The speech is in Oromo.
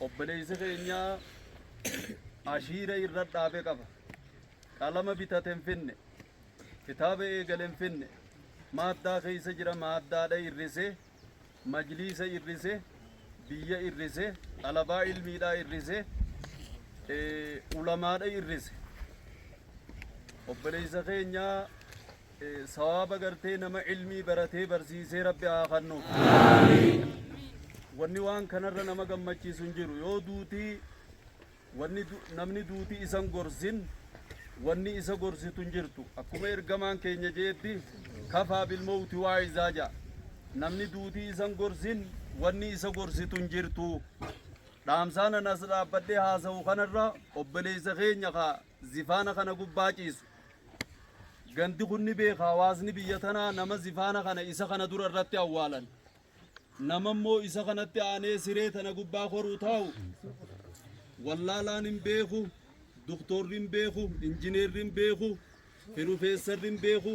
Obboleessi keenya ashiira irra dhaabe qaba. Qalama bitate hin finne. Kitaaba eegale hin finne. Maaddaa keessa jira, maaddaadha irrise, majliisa irrise, biyya irrise, xalabaa ilmiidhaa irrise, ulamaadha irrise. Obboleessa keenya sawaaba gartee nama ilmii baratee barsiisee Rabbi haa kennuuf. Wanni waan kanarra nama gammachiisu hin jiru. Yoo duutii wanni namni duutii isan gorsin, wanni isa gorsitu hin jirtu. Akkuma ergamaan keenya jeetti, "Kafaa bilmawti waa'izaa" ja'a. Namni duutii isan gorsin, wanni isa gorsitu hin jirtu. Dhaamsaan an as dhaabbadhee haasa'u kanarra, obboleessa keenya ka zifaana kana gubbaa ciisu. Gandi kun ni beeka, hawaasni biyya tanaa nama zifaana kana isa kana dura irratti awwaalan. Nama immoo isa kanatti aanee siree tana gubbaa koruu taa'u wallaalaan hin beeku, doktorri hin beeku, injineerri hin beeku, pirofeessarri hin beeku.